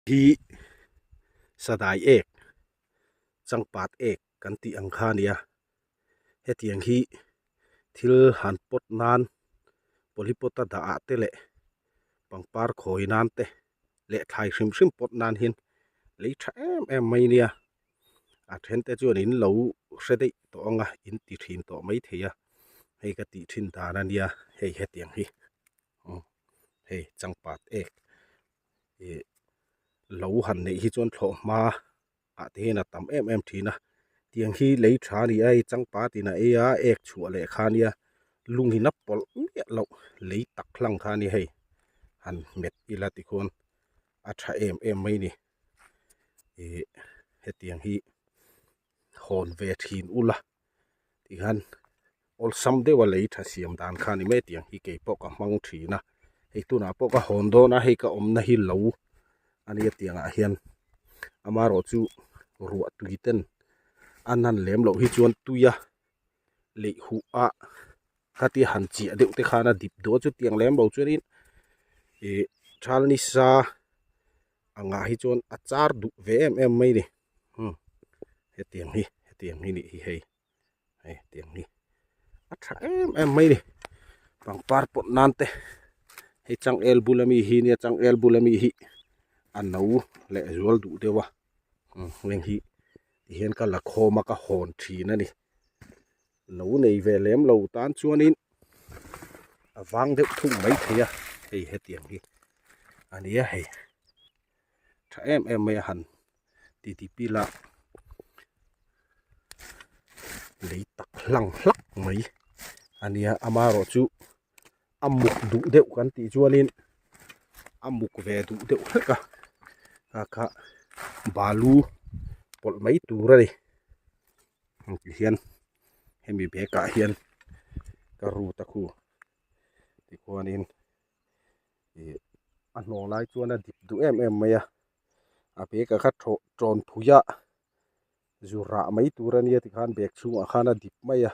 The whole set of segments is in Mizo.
Hi sadai ek changpat ek kan tih ang kha a nia hetiang hi thil han pawt nan polypot a dah ah te leh pangpar khawi nan te leh thlai hrim hrim pawt nan hian lei tha em em mai nia a then te chuan in lo hre daih tawh ang a in ti thin tawh mai thei a hei ka tih thin dan a nia hei hetiang hi hei changpat ek ih lo han neih hi chuan thlawh hma ah te hian a tam em em thin a tiang hi lei tha a ni a hei changpat in a ei a ek chhuah leh kha ania lung in a pawlh miah loh lei tak hlang kha a ni hei han hmet ila tikhuan a tha em em mai a ni ih hetiang hi hawn ve thin ula tikhan awlsam deuha lei tha siam dan kha a ni mai tiang hi keipawh ka hmang thin a hei tunah pawh ka hawn dawn a hei ka awmna hi lo a nia tiangah hian amaherawhchu ruah tui ten a nan lem loh hi chuan tui a leih huh a khatia han chiah deuh te khan a dip duh a chutiang lem lo chuanin ih thal nisa angah hi chuan a char duh ve em em mai a ni umm hetiang hi hetiang hi nih hi hei hei tiang hi a tha em em mai a ni pangpar pawt nan te hei changel bula mi hi nia changel bula mi hi a no leh zual duh deuh a umm heng hi ti hian ka la khawm a ka hawn thin a ni lo nei ve lem lo tan chuanin a vang deuh thung mai thei a hei hetiang hi a nia hei tha em em mai a han ti ti pil a lei tak hlang hlak mai a nia amaherawh chu a muk duh deuh kan tih chuanin a muk ve duh deuh hlek a kha kha balu pawlh mai tur a ni ti hian hemi bag ah hian ka rut a khu tikhuanin ih a hnawh lai chuan a dip duh em em mai a a bag ah kha thaw tawn phui a zu rah mai tur a nia tikhan bag chhungah khan a dip mai a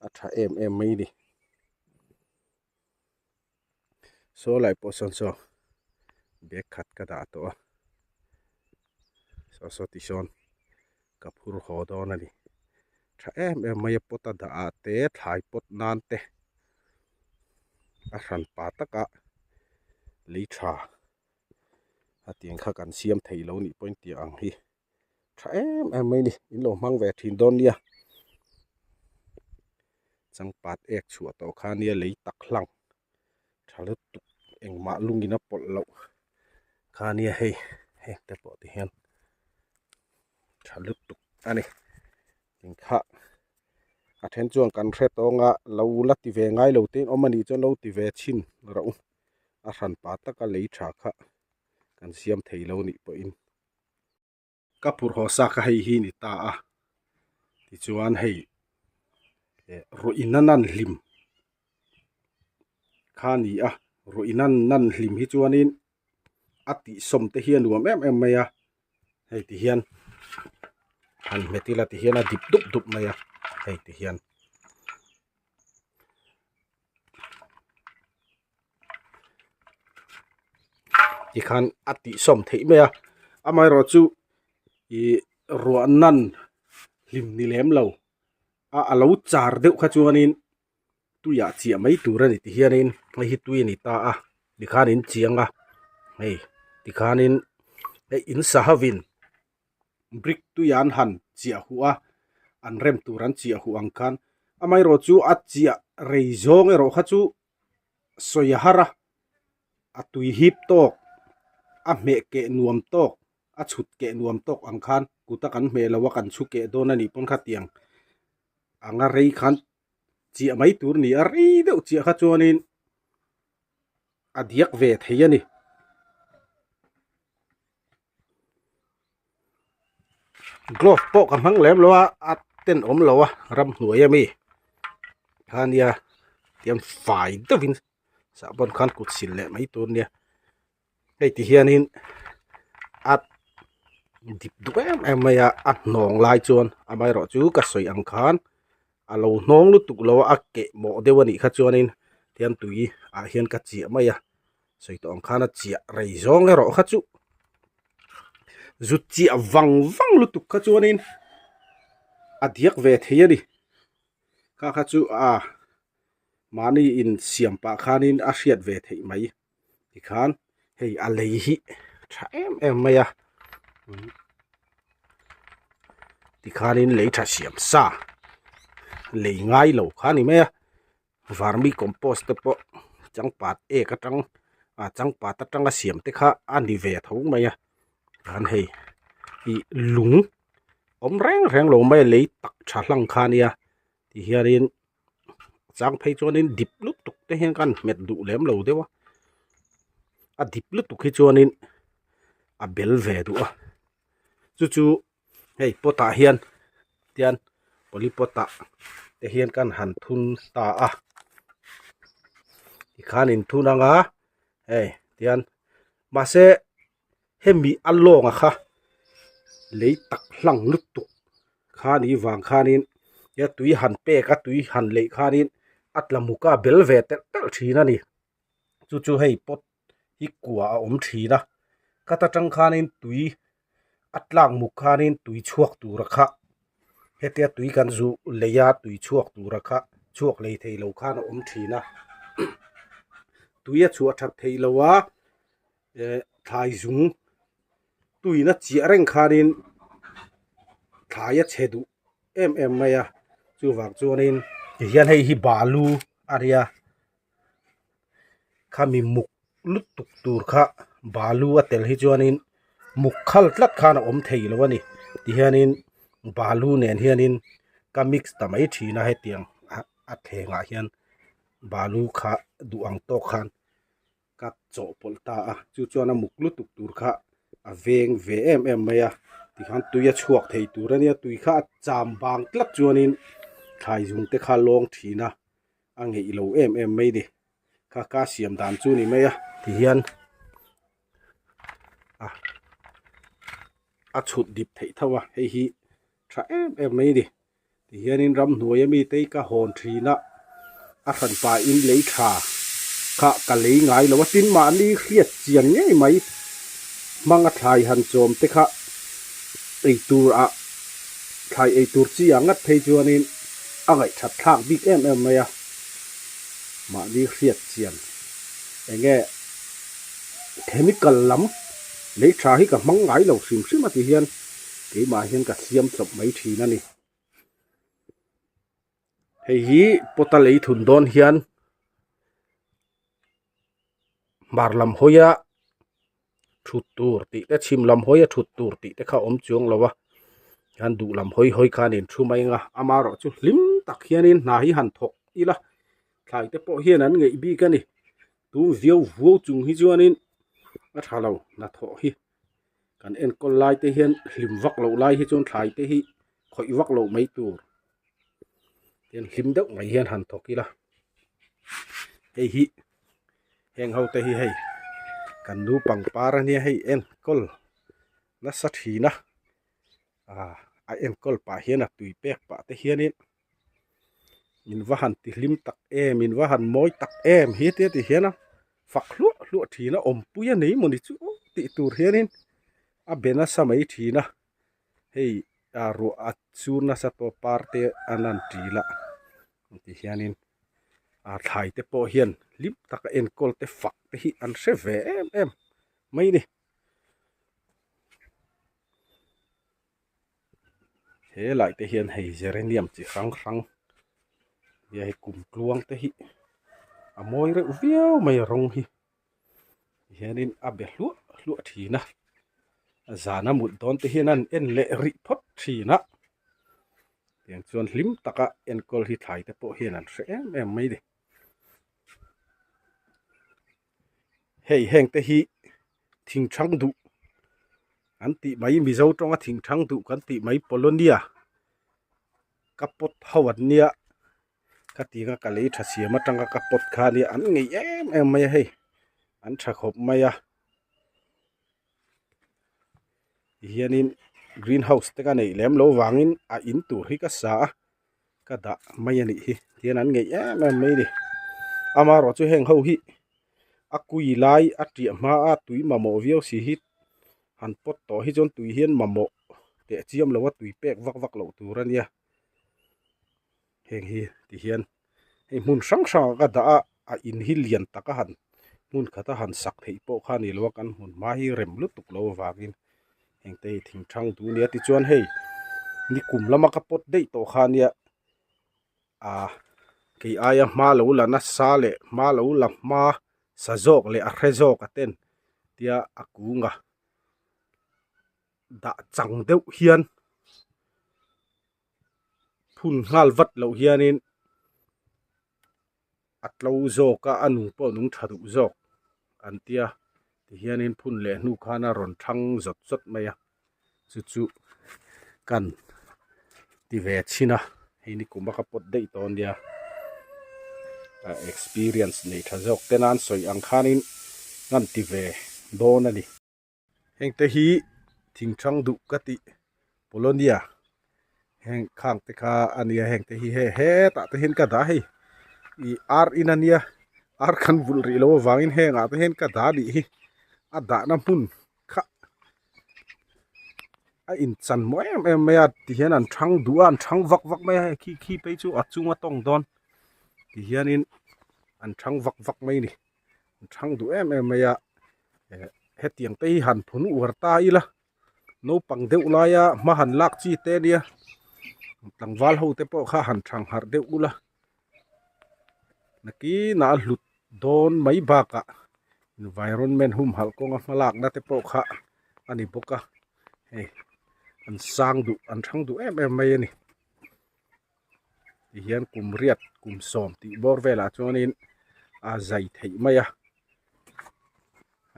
a tha em em mai a ni saw lai pawh sawn saw bag khat ka dah tawh a saw saw ti sawn ka phur haw dawn a ni tha em em mai a pot a dah ah te thlai pot nan te a hran pa taka lei tha a tiang kha kan siam thei lo nih pawhin tih ang hi tha em em mai a ni in lo hmang ve thin dawn nia changpat ek chhuah tawh kha nia lei tak hlang tha lutuk engmah lungin a pawlh loh kha nia hei heng te pawh ti hian tha lutuk a ni engkha a then chuan kan hre tawng a lo la ti ve ngai lo te in awm a nih chuan lo ti ve chhin rawh u a hran pa taka lei tha kha kan siam thei lo nih pawhin. Ka phurh haw sa kha hei hi ni ta a tichuan hei eh ruah in a nan hlim kha a ni a ruah in a nan hlim hi chuanin a tihsawm te hi a nuam em em mai a hei ti hian han hmet ila ti hian a dip dup dup mai a hei ti hian. Tikhan a tihsawm theih mai a amaherawh chu ih ruah nan hlim ni lem lo a a lo char deuh kha chuanin tuiah chiah mai tur a ni ti hianin hei hi tui a ni ta a tikhan in chiang a hei tikhanin hei in sa hovin brick tuiah an han chiah huh a an rem tur an chiah huh ang khan amaherawh chu a chiah rei zawng erawh kha chu sawi a har a a tui hip tawk a hmeh keh nuam tawk a chhut keh nuam tawk ang khan kut a kan hmeh lo a kan chhu keh dawn a nih pawn khatiang anga rei khan chiah mai tur a ni a rei deuh chiah kha chuanin a diak ve thei a ni. Glove pawh ka hmang lem lo a a tenawm lo a ramhnuai ami kha nia tiang fai deuhin sahbawn khan kut sil leh mai tur ania hei ti hianin a dip duh em em mai a a hnawng lai chuan amaherawh chu ka sawi ang khan a lo hnawng lutuk lo a a keh mawh deuh a nih kha chuanin tiang tui ah hian ka chiah mai a sawi tawh ang khan a chiah rei zawng erawh kha chu. Zut chiah vang vang lutuk kha chuanin a diak ve thei a ni. Kha kha chu a mahni in siam pah khanin a hriat ve theih mai tikhan hei a lei hi tha em em mai a tikhanin lei tha siam sa lei ngai lo kha a ni mai a vermi compost te pawh changpat ek atang ah changpat atanga siam te kha a ni ve tho mai a tikhan hei ih lung awm reng reng lo mai a lei tak tha hlang kha a nia tihianin chang phei chuanin dip lutuk te hian khan hmet duh lem lo deuh a a dip lutuk hi chuanin a bel ve duh a chu chu hei pot ah hian tian polypot ah te hian kan han thun ta a tikhan in thun anga hei tian mahse hemi a lawng a kha lei tak hlang lutuk kha ni vang khanin he tui han pek a tui han leih khanin a tla muk a bel ve telh telh thin a ni chu chu hei pot hi kua a awm thin a khat atang khanin tui a tlak muk khanin tui chhuak tura kha hetia tui kan zuh lei a tui chhuak tura kha chhuak lei thei lo khan a awm thin a tui a chhuah that theih loh a. Eh thlai zung tuina chiah reng khanin thlai a chhe duh em em mai a chuvang chuanin tihian hei hi balu a nia khami muk lutuk tur kha balu a tel hi chuanin muk khal tlat khan a awm thei lo a ni tihianin balu nen hianin ka mix ta mai thin a hetiang a thlengah hian balu kha duh ang tawk khan. Ka chawhpawlh ta a, chu chuan a muk lutuk tur kha a veng ve em em mai a, tikhan tui a chhuak thei tur a nia, tui kha a cham bang tlat chuanin thlai zung te kha lawng thin a, a ngeih lo em em mai ni, kha ka siam dan chu ni mai a. Tihian a a chhut dip theih tho a, hei hi tha em em mai ni. Tihianin ramhnuai ami te hi ka hawn thin a, a hranpa in lei tha kha ka lei ngai lo a, tin mahni hriat chian ngei mai hmanga thlai han chawm te kha ei tur ah thlai ei tur chi ah ngat phei chuanin a ngaihthat thlak bik em em mai a, mahni hriat chian eng nge chemical lam lei tha hi ka hmang ngai lo hrim hrim a ti hian. Keimah hian ka siam chawp mai thin a ni. Hei hi pot a lei thun dawn hian hmar lam hawia thut tur tih te chhim lam hawia thut tur tih te kha a awm chuang lo a hian duh lam hawi hawi khan in thu mai ang a amaherawhchu hlim tak hianin hna hi han thawk ila thlai te pawh hian an ngeih bik a ni tun viau vuau chung hi chuanin a tha lo hnathawh hi. Kan enkawl lai te hian hlim vak loh lai hi chuan thlai te hi khawih vak loh mai tur hian hlim deuh mai hian han thawk ila hei hi heng ho te hi hei kan nu pangpar ania hei enkawl nasa thin a ah a enkawl pah hian a tui pek pah te hianin min va han ti hlim tak em min va han mawi tak em hi tia ti hian a fak hluah hluah thin a awmpui a nei mawni chu tih tur hianin a be nasa mai thin a hei ah ruah a chur nasa tawh par te an han til a ti hianin ah thlai te pawh hian hlim taka enkawl te fak te hi an hre ve em em mai a ni. He lai te hian hei geranium chi hrang hrang nia hei kum tluang te hi a mawi reuh viau mai a rawng hi hianin a be hluah hluah thin a zana mut dawn te hian an en leh rih phawt thin a tiang chuan hlim taka enkawl hi thlai te pawh hian an hre em em mai a ni hei heng te hi thing thang duh an tih mai mizo tawnga thing thang duh kan tih mai polonia ka pot ho an nia ka ti anga ka lei tha siam atanga ka pot kha ania an ngei em em mai a hei an tha khawp mai a tihianin green house te ka neih lem lo vangin a in tur hi ka sa a ka dah mai a nih hi tihian an ngeih em em mai a ni amaherawh chu heng ho hi a kui lai a tiah hma a tui mamawh viau si hi. Han pawt tawh hi chuan tui hian mamawh teh chiam lo a tui pek vak vak loh tur a nia. Heng hi ti hian hei hmun hrang hrang ah ka dah a a in hi lian tak a han hmun khat a han sak theih pawh kha a ni lo a kan hmun hma hi rem lutuk lo avangin heng te hi thing thang duh a nia tichuan hei nikum lama ka pawt daih tawh kha nia ah kei aia hma lo la nasa leh hma lo la hma sa zawk leh a hre zawk a ten tia a kung a dah chang deuh hian phun nghal vat loh hianin a tlo zawk a a nung pawh a nung tha duh zawk an tia tihianin phun leh hnu khan a rawn thang zawt zawt mai a chu chu kan ti ve chhin a hei ni kum a ka pawt daih tawh ania a experience nei tha zawk te nan sawi ang khanin kan ti ve dawn a ni. Heng te hi thing thang duh ka tih Polonia heng khang te kha a nia heng te hi he hetah te hian ka dah hei ih ar in a nia ar kan vulh rih loh avangin hengah te hian ka dah nih hi a dahna hmun kha a inchan maw em em mai a tihian an thang duh a an thang vak vak mai a hei khi khi phei chu a chung a tawng dawn tihianin an thang vak vak mai a ni. An thang duh em em mai a eh hetiang te hi han phun uar ta ila naupang deuh laia hma han lak chi te ania tlangval ho te pawh kha han thang harh deuh ula nakinah a hlut dawn mai bakah environment humhalh kawnga hma lakna te pawh kha a ni bawk a hei an sang duh an thang duh em em mai a ni. Tihian kum riat kum sawm tih bawr velah chuanin a zai theih mai a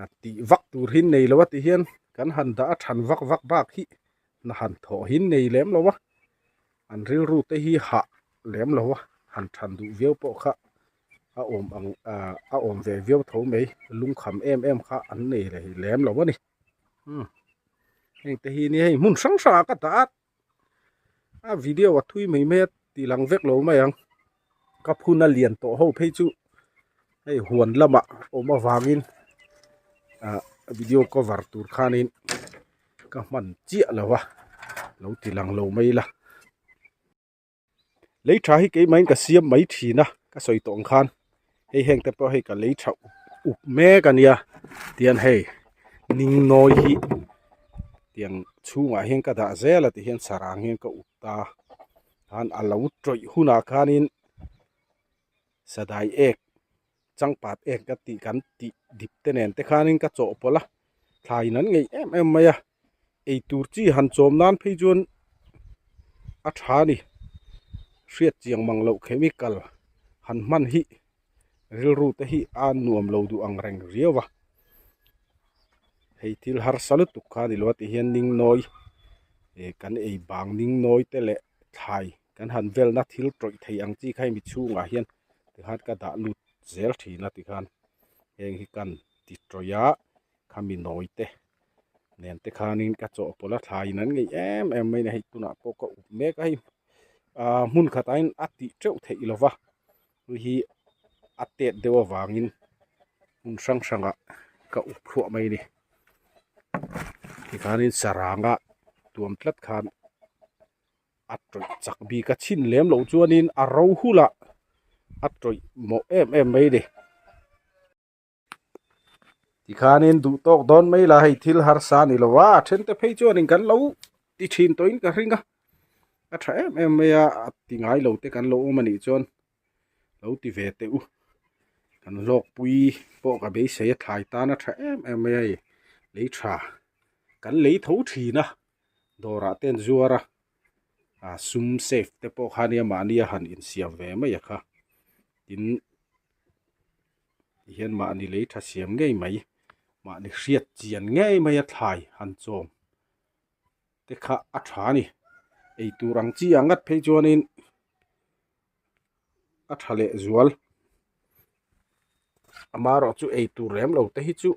a tih vak tur hi nei lo a tihian kan han dah a than vak vak bak hi na han thawh hi nei lem lo a an rilru te hi hah lem lo a han than duh viau pawh kha a awm ang ah a awm ve viau tho mai lungkham em em kha an nei lem lo a ni umm heng te hi nia hei hmun hrang hrang ah ka dah a. A video a thui mai mai a tih lang vek lo mai ang ka phun a lian tawh ho phei chu hei huan lamah awm avangin ah video cover tur khanin ka hman chiah lo a lo ti lang lo mai ila lei tha hi keimah in ka siam mai thin a ka sawi tawh ang khan hei heng te pawh hei ka lei tha up mek a nia tian hei ning nawi hi tiang chhungah hian ka dah zel a ti hian sarang hian ka up ta khan a lo tawih hunah khanin sadai ek changpat ek ka tih kan tih dip te nen te khanin ka chawhpawlh a thlaiin an ngeih em em mai a eitur chi han chawm nan phei chuan a tha a ni hriat chiang mang loh chemical han hman hi rilru te hi a nuam lo duh ang reng riau a hei thil harsa lutuk kha a ni lo a ti hian ning nawi eh kan ei bang ning nawi te leh thlai kan han velna thil tawih thei ang chi kha hemi chhungah hian tikhan ka dah lut zel thin a tikhan heng hi kan ti tawih a khami nawi te nen te khanin ka chawhpawlh a thlaiin an ngeih em em mai a ni hei tunah pawh ka up mek a hei ah hmun khatah hian a tih teuh theih lo va hei hi a tet deuh avangin hmun hrang hrangah ka up thluah mai a ni tikhanin saranga tuam tlat khan a tawih chak bik a chhin lem loh chuanin a ro hulah a tawih mawh em em mai a ni. Tikhanin duh tawk dawn mai la hei thil harsa a ni lo a, a then te phei chuanin kan lo ti thin tawhin ka hring a, a tha em em mai a, a ti ngai lo te kan lo awm a nih chuan lo ti ve teh u, kan hlawkpui pawh ka beisei a thlai tan a tha em em mai a hei lei tha kan lei tho thin a dawrah te an zuar a, ah sum safe te pawh kha nia mahni a han insiam ve mai a kha tin. Tihian mahni lei tha siam ngei mai, mahni hriat chian ngei mai a thlai han chawm te kha a tha a ni. Eitur ang chi ah ngat phei chuanin a tha leh zual. Amaherawh chu eitur lem lo te hi chu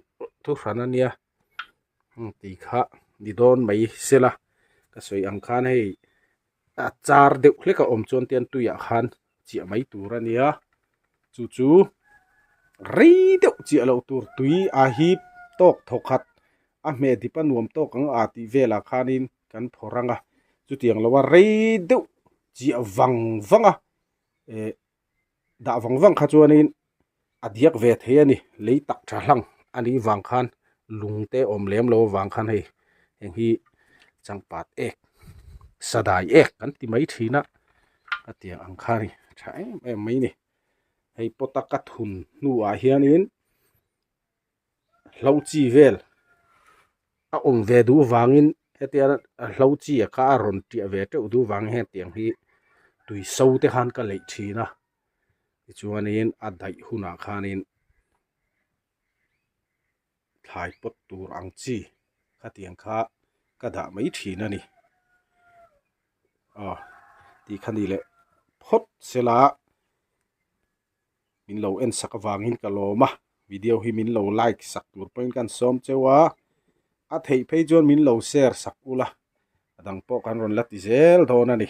thu hran a nia tih kha ni dawn mai sela ka sawi ang khan hei a char deuh hlek a awm chuan tian tuiah khan chiah mai tur a nia chu chu rei deuh chiah loh tur tui a hip tawk thawkhat A hmeh dip a nuam tawk ang a tih velah khanin kan phawrh ang a, chutiang loa rei deuh chiah vang vang a eh dah vang vang kha chuanin a diak ve thei a ni, lei tak tha hlang a nih vang khan lung te awm lem lo avang khan hei heng hi changpat ek sadai ek kan ti mai thin a, a tiang ang kha a ni tha em em mai a ni, hei pawt a ka thun hnuah hianin hlo chi vel a awm ve duh vangin hetia hlo chi a kha a rawn tiah ve teuh duh vangin hetiang hi tui so te khan ka leih thin a tichuanin a daih hunah khanin thlai pawt tur ang chi khatiang kha ka dah mai thin a ni aw tih kha ni leh phawt sela. Min lo en sak avangin ka lawm a, video hi min lo like sak tur pawhin kan sawm cheu a, a theih phei chuan min lo share sak ula, a dang pawh kan rawn la ti zel dawn a ni.